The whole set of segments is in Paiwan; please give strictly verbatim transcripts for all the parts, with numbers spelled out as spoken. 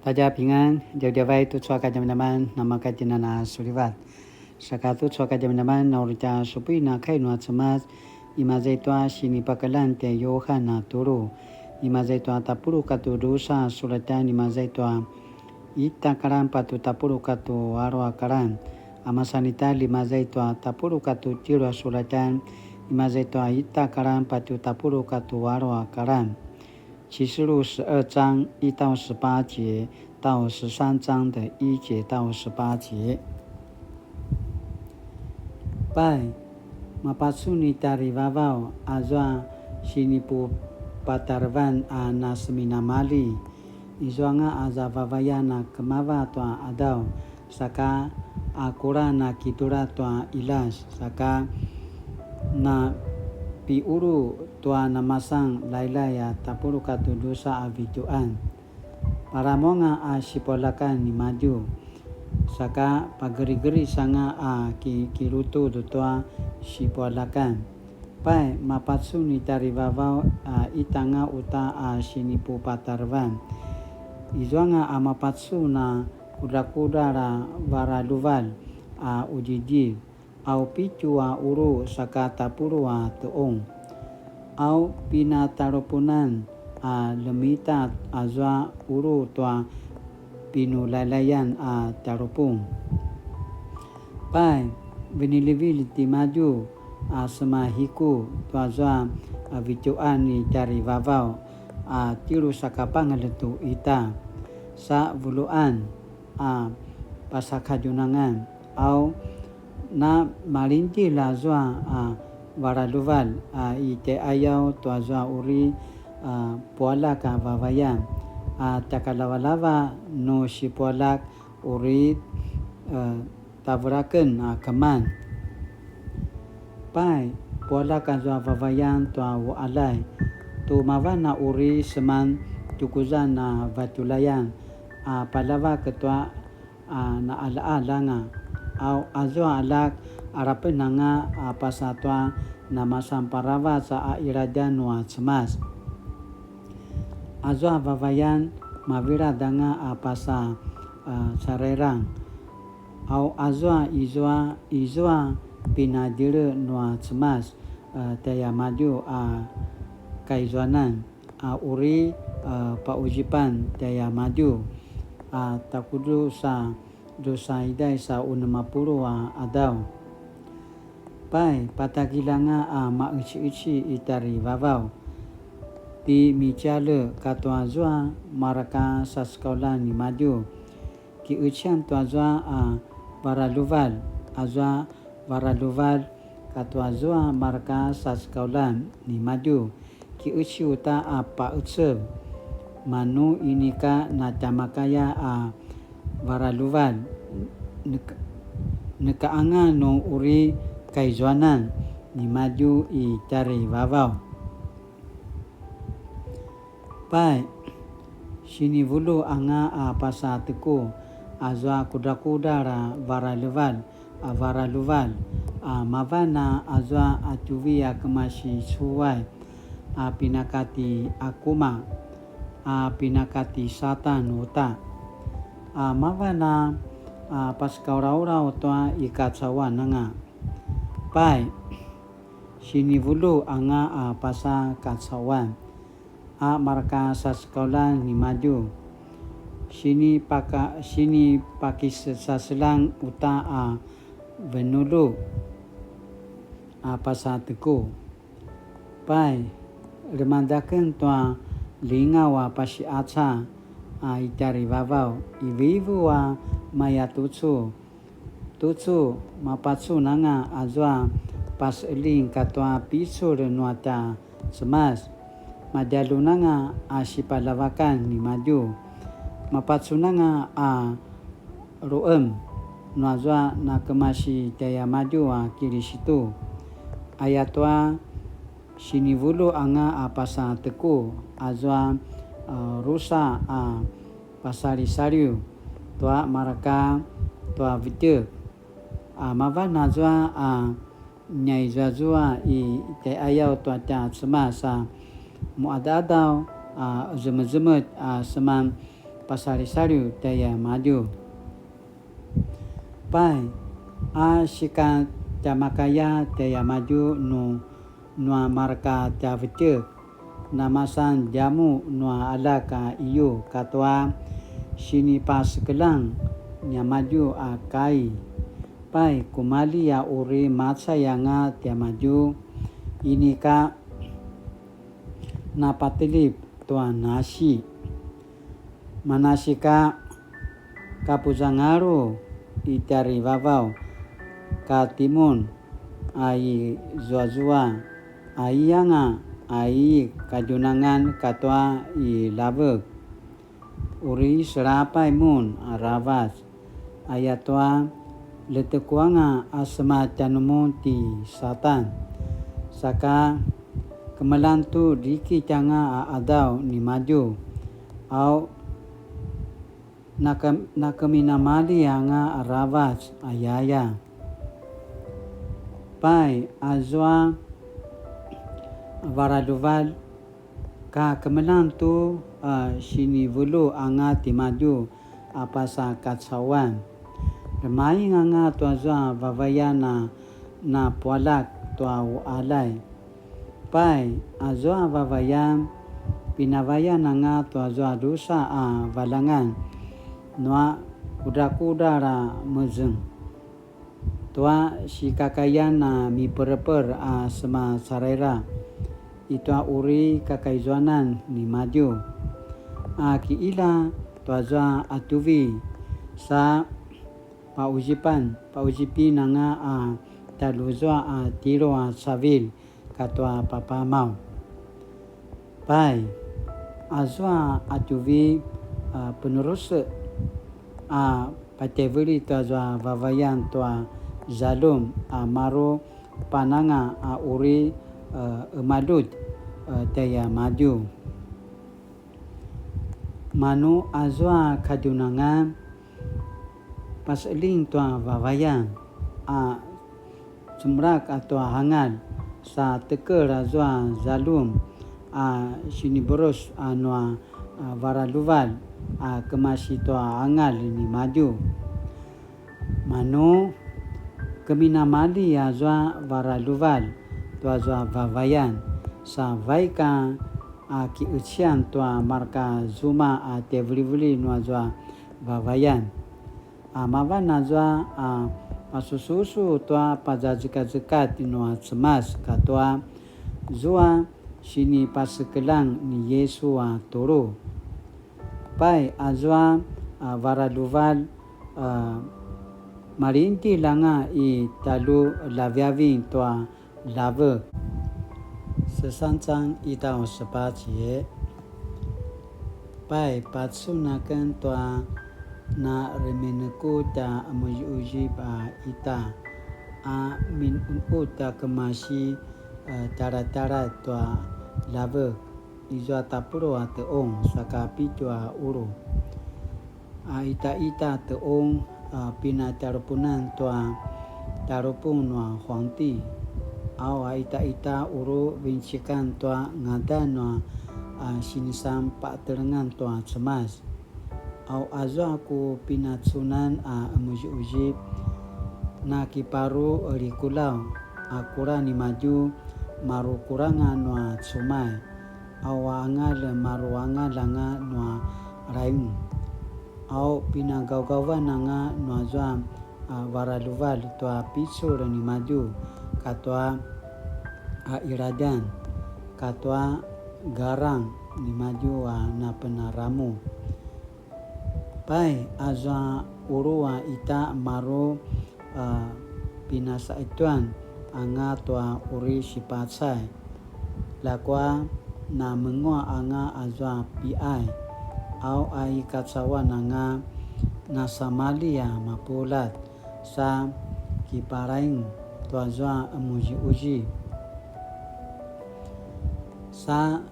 大家平安, djavadjavay tucu a kadjamadjaman, namakatjinana sulivat. Saka tucu a kadjamadjaman, na uri tja supuin a kai nua Cemas, imaza i tua sinipakeljang tjai Yuhan a tulu, imaza i tua tapuluq katua drusa sulatjan, imaza i tua ita kalan patje tapuluq katua alu a kalan, a masanita, imaza i tua tapuluq katua tjelu a sulatjan, imaza i tua ita kalan patje tapuluq katua alu a kalan. 启示录十二章一到十八节到十三章的一节到十八节。Pai, mapacun i tjarivavaw azua sinipupatarevan a naseminamalji, izuanga aza vavayan a kemava tua qadaw, saka a kula na kitula tua qiljas, saka na piqulu tua namasan lailai a tapuluq katua drusa a vitjuqan. Palamunga a sipualjakan nimadju, saka pagerigeri sanga a ki-, kilutud tua sipualjakan. Pai, mapacun i tjarivavaw a itanga uta a sinipupatarevan. Izuanga a mapacun a kudrakudral a varaljuvalj a qudjidjilj, au pitju a qulu saka tapuluq a tequng. Au pinatarupunan a ljemita azua qulu tua pinulailayan a tarupung. Pai, vinilivilj timadju a semahiku tuazua a vitjuqan i tjarivavaw a tjelu saka pangalj tu ita, sa vuluqan a pasakadjunangan, au na malingdjilj azua a varaljuvalj a i tjaiqayaw tuazua uri a pualjak a vavayan, a tjakalavalava nu sipualjak uri, e, tavelaken a keman. Pai, pualjak azua vavayan tua uqaljay, tu mavan a uri seman tukuzan a vatjulayan, a paljavak tua a naqaljaqaljanga, au azua aljak alapenanga a pasa tua namasan paravac a qiladjan nua Cemas. Azua vavayan mavilad anga a pasa, a, carairang. Au azua izua, izua pinadjele nua Cemas, a, tjaiamadju a kaizuanan, a uri, a, pauzipan tjaiamadju, a, takudru sa drusa iday sa unem a puluq a qadaw. Pai, patagilj anga a maqeciqeci i tjarivavaw, ti Mitjale katua zua mareka sasekauljan nimadju. Kiqecian tua zua a varaljuvalj, azua varaljuvalj katua zua mareka sasekauljan nimadju. Kiqeci uta a paqecev, manu inika na tjamakaya a varaljuvalj, neka, neka anga nu uri kaizuanan nimadju i tjarivavaw. Pai, sinivulu anga a pasa teku, azua kudrakudral a varaljuvalj, a varaljuvalj, a mavan a azua a tjuvi a kemasi cuay, a pinaka ti Akuma, a pinaka ti Satan uta. A mavan a, a pasekaulaulaw tua i kacauan anga. Pai, sinivulu anga a pasa kacauan, a mareka sasekauljan nimadju, sinipaka-, sinipakisesaseljang uta a venulu a pasa teku. Pai, lemangdaken tua lingaw a pasiqaca a i tjarivavaw, ivuivu a maya tucu, tucu, mapacun anga azua paseqeljing katua picul nua tja Cemas. Madjalun anga a sipaljavakan nimadju. Mapacun anga a ruqem nuazua nakemasi tjaiamadju a Kilisitu. Ayatua sinivulu anga a pasa teku azua, a, drusa a pasalisaliw tua mareka tua vetjek. A mavan azua a nyaizazua i tjaiqayaw tua tja Cemas a muqadaqadaw a zemezemetj a seman pasalisaliw tjaiamadju. Pai, a sika tjamakaya tjaiamadju nu nua marka tjavetjek, namasan djamuq nua aljak a iyu katua sinipasekeljang niamadju a kai. Pai, kumalji a uri macay anga tiamadju, inika napatelip tua nasi. Manasika kapuzangalu i tjarivavaw ka timun a i zuazua, a i anga, a i kadjunangan katua i ljavek. Uri selapay mun aravac, ayatua ljetekuanga a sema tjanumun ti Satan. Saka kemeljang tu drikitj anga a qadaw nimadju, au naka-, nakeminamalji anga aravac, ayaya. Pai, azua varaljuvalj, ka kemeljang tu, a, sinivulu anga timadju a pasa kacauan. Remaing anga tuazua vavayan a napualjak tua uqaljay. Pai, azua vavayan, pinavayan anga tuazua drusa a valangan nua kudrakudral a mezeng tua sikakayan a mipereper a sema caraira i tua uri kakaizuanan nimadju. A kiqilja tuazua qatjuvi sa pauzipan, pauzipin anga a tjaljuzua a tjelu a cavilj katua papamaw. Pai, azua qatjuvi, a, penuruse a patjaivililj tuazua vavayan tua zaljum a maru pananga a uri, a, qemaljup, a, tjaiamadju. Manu azua kadjunangan paseqeljing tua vavayan a cemerak a tua angalj, sa tekel azua zaljum a siniburus a nua, a, varaljuvalj a kemasi tua angalj nimadju. Manu keminamalji azua varaljuvalj tuazua vavayan, sa vaik a kiqecian tua marka zuma a tjaivilivililj nuazua vavayan. A mavan azua a pasususu tua pazazekazekatj nua Cemas katua zua sinipasekeljang ni Yisu a tulu. Pai, azua a varaljuvalj, a, malindil anga i tjalju ljaviaving tua ljavek. 十三章一到十八节. Pai, pacun aken tua na reminekutj a qemuziquzip a ita, a minqutqut a kemasi, a, tjalatjalat tua ljavek, izua tapuluq a tequng, saka pitju a qulu. A itaita tequng, a, pinatjalupunan tua tjalupung nua huangti. Au a itaita qulu vinecikan tua ngadan nua, a, sinisan patelengan tua Cemas. Au azua ku pinacunan a qemuziquzip, na kiparu ljikuljaw, a kula nimadju maru kulanga nua cumay, au a angalj maru angalj anga nua raing. Au pinagaugavan anga nuazua a varaljuvalj tua picul nimadju, katua a qiladjan, katua garang nimadju a napenaramu. Pai, azua qulu a ita maru, a, pinasaqetjuan anga tua uri sipacay. Ljakua namenguaq anga azua piqay, au a i kacauan anga nasamalji a mapuljat sa kiparaing tuazua qemuziquzip. Sa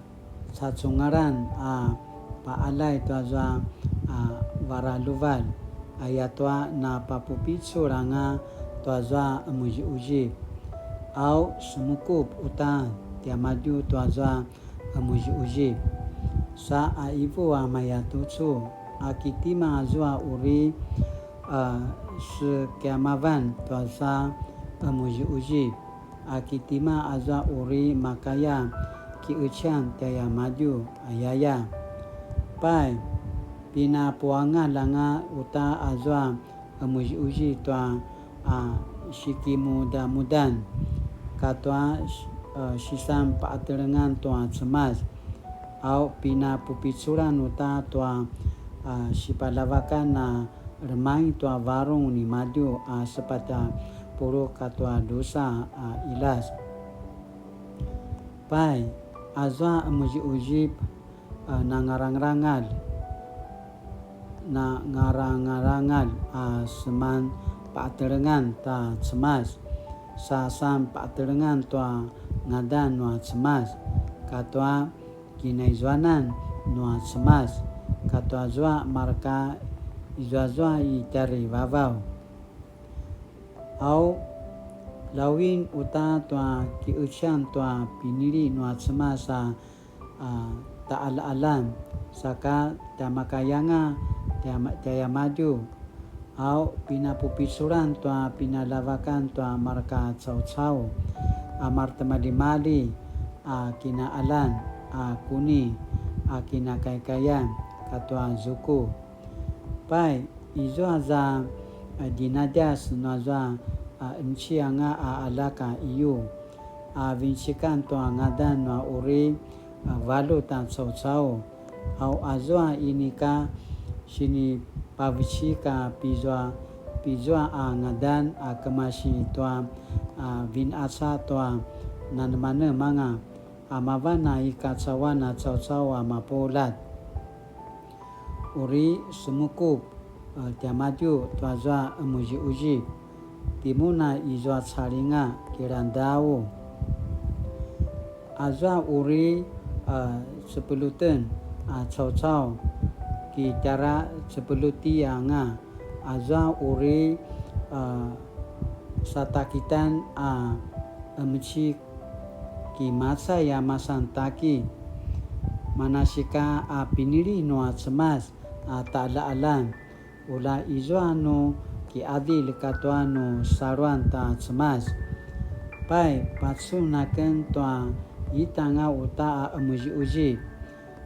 sacungalan a paqaljay tuazua a varaljuvalj, ayatua napapupicul anga tuazua qemuziquzip. Au semukup uta tiamadju tuazua qemuziquzip. Sa qivu a mayatucu, A ki tima azua uri, a, sekiamavan tua sa qemuziquzip? A ki tima azua uri makaya kiqecian tjaiamadju? Ayaya. Pai, pinapuangalj anga uta azua qemuziquzip tua, a, sikimudamudan katua, a, sisan paqetelengan tua Cemas. Au pinapupiculan uta tua, a, sipaljavakan a lemaing tua varung nimadju a sepatj a puluq katua drusa a qiljas. Pai, azua qemuziquzip, a, nangarangarangalj, nangarangarangalj a seman paqetelengan ta Cemas, sa san paqetelengan tua ngadan nua Cemas, katua kinaizuanan nua Cemas, katua zua marka izuazua i tjarivavaw. Au, lawin uta tua kiqecian tua pinili nua Cemas a, a, taqaljaqaljan, saka tjamakayanga tjama-, tjaiamadju. Au, pinapupiculan tua pinaljavakan tua marka caucau, a maretimaljimalji, a kinaqaljan, a kuni, a kinakaikaian, katua zuku. Pai, izua za, a, djinadjas nuazua, a, qemeci anga a aljak a iyu, a vincikan tua ngadan nua uri, a, valjut a caucau. Au azua inika sinipavecik a pizua, pizua a ngadan a kemasi tua, a, vinqaca tua nanemanemanga, a mavan a i kacauan a caucau a mapuljat. Uri semukup, a, tiamadju tuazua qemuziquzip, timun a izua calinga kilangdau. Azua uri, a, cepeljuten a caucau, kitjara cepeljuti anga. Azua uri, a, satakitan a qemeci, kimacay a masan taki. Manasika a pinili nua Cemas a taqaljaqaljan, ula izua nu kiqadilj katua nu saluan ta Cemas. Pai, pacun aken tua itanga uta a qemuziquzip,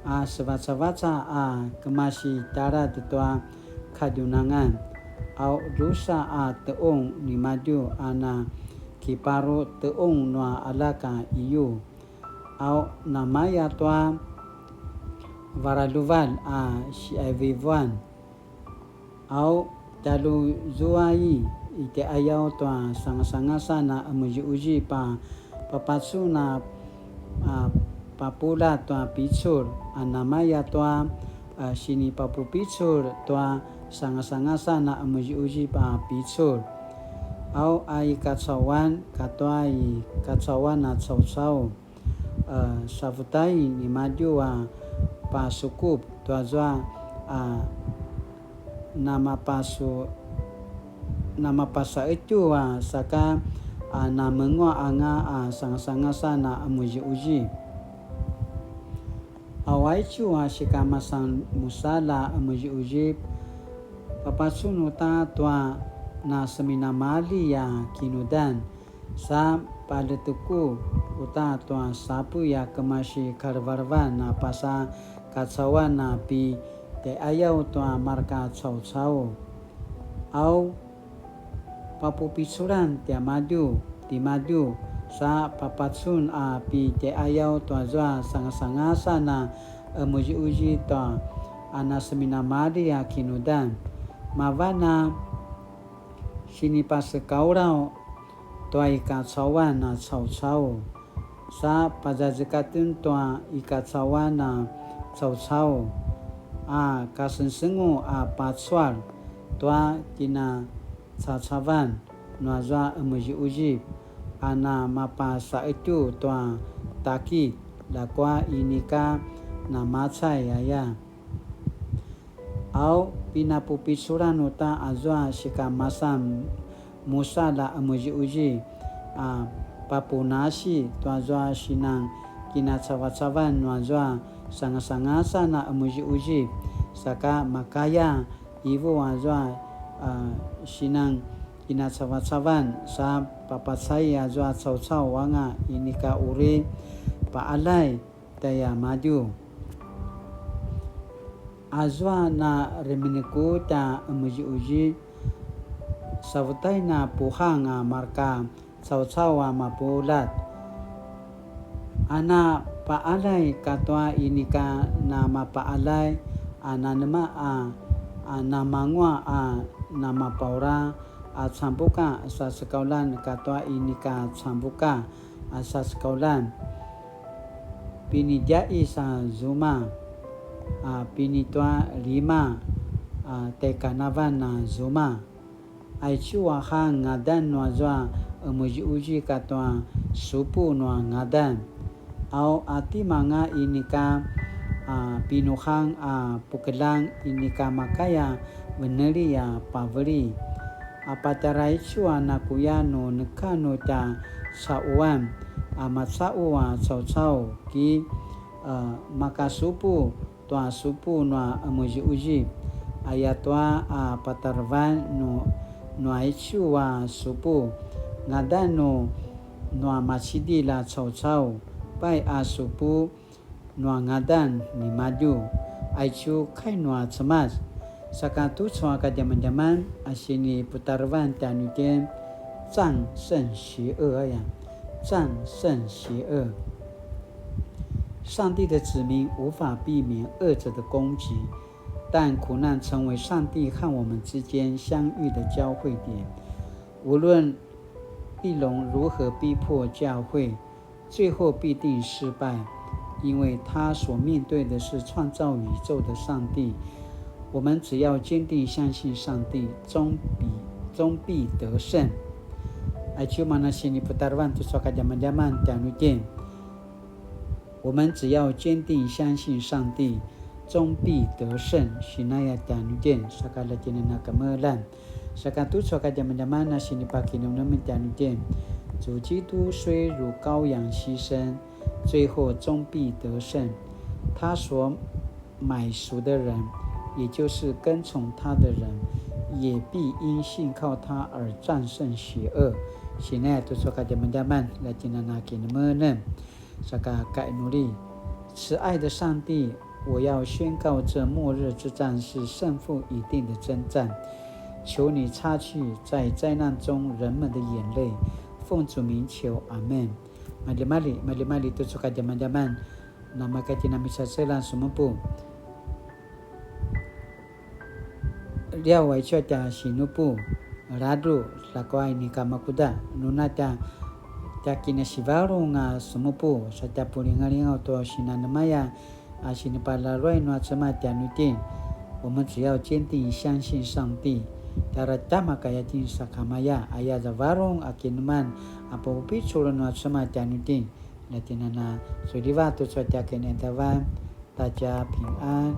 a sevacavaca a kemasi taladj tua kadjunangan, au drusa a tequng nimadju a na kiparu tequng nua aljak a iyu, au namaya tua varaljuvalj a siqaivivuan. Au, tjaljuzuai i tjaiqayaw tua sangasangasan a qemuziquzip a papacun a, a, papuljat tua picul, a namaya tua, a, sinipapupicul tua sangasangasan a qemuziquzip a picul. Au a i kacauan katua i kacauan a caucau, a, savutai nimadju a pasukup tuazua, a, namapasu-, namapasaqetju a saka, a, namenguaq anga a sangasangasan a qemuziquzip. Au aicu a sikamasan musalj a qemuziquzip, papacun uta tua na seminamalji a kinudan, sa paljeteku uta tua sapuy a kemasi kalevelevan a pasa kacauan a pitjaiqayaw tua marka caucau. Au, papupiculan tiamadju, timadju, sa papacun a pitjaiqayaw tuazua sangasangasan a qemuziquzip tua a na seminamalji a kinudan. Mavan a sinipasekaulaw tua i kacauan a caucau, sa pazazekaten tua i kacauan a caucau, a kasengsengu a pacual tua kinacacavan nuazua qemuziquzip, a na mapasaqetju tua takit, ljakua inika namacay aya. Au, pinapupiculan uta azua sikamasan musalj a qemuziquzip, a papunasi tuazua sinan kinacavacavan nuazua sangasangasan a qemuziquzip, saka makaya ivu azua a sinan kinacavacavan sa papacai azua caucau anga inika uri paalay tjaiamadju. Azua na remeneku tja emuziuzi savutai na puhang a marka caucau a mapuljat. A na paalay katua inika na mapaalay a nanema a, a namangua a namapaura a cambuka sa sekaulan katua inika cambuka a sa sekaulan. Pinidjai sa zuma a pinitua lima a taikanavan a zuma. Aicu a hang ngadan nua zua emuziuzi katua supu nua ngadan. Au a timanga inika a pinuhang a pukeljang inika makaya veneli a paveli. A patjara aicu a nakuya nu neka nu tja sauan a macau a caucau ki a makasupu tua supu nua emuziuzi, ayatua a patarevan nu, nua aicu a supu, ngadan nu, nua macidilj a caucau, pai a supu, nua ngadan nimadju, aicu kai nua Cemas, saka tucu a kadjamadjaman a siniputarevan tjanuitjen, 戰勝邪惡 aya, 戰勝邪惡。 上帝的子民无法避免恶者的攻击，但苦难成为上帝和我们之间相遇的交汇点。无论利龙如何逼迫教会，最后必定失败，因为他所面对的是创造宇宙的上帝。我们只要坚定相信上帝，终必，终必得胜。Aicu mana siniputarevan tucu a kadjamadjaman tjanuitjen. 我们只要坚定相信上帝，终必得胜。Sinaya tjanuitjen, saka la tjinana kemeljang. Saka tucu a kadjamadjaman a sinipakinemnem tjanuitjen. 主基督虽如羔羊牺牲，最后终必得胜。他所买赎的人，也就是跟从他的人，也必因信靠他而战胜邪恶。Sinaya tucu a kadjamadjaman, la tjinana kinemnem. Saka kainuli, 慈爱的上帝，我要宣告这末日之战是胜负已定的征战。求你擦去在灾难中人们的眼泪，奉主名求，阿们。Maljimalji, maljimalji tucu a kadjamadjaman, namaka tjinana misaseljang semupu. Liaw aicu a tja sinupu, ladruq, ljakua inika makuda, nuna tja, tja kinasivarung a semupu, sa tja pulingalingaw tua sinanemaya, a sinipalaluay nua Cemas tjanuitjen. 我们只要坚定相信上帝，tjara tja makaya tjen sakamaya, aya za varung a kinemnem, a papupicul nua Cemas tjanuitjen, la tjinana suliva tucu a tja kinaqadavan, 大家平安。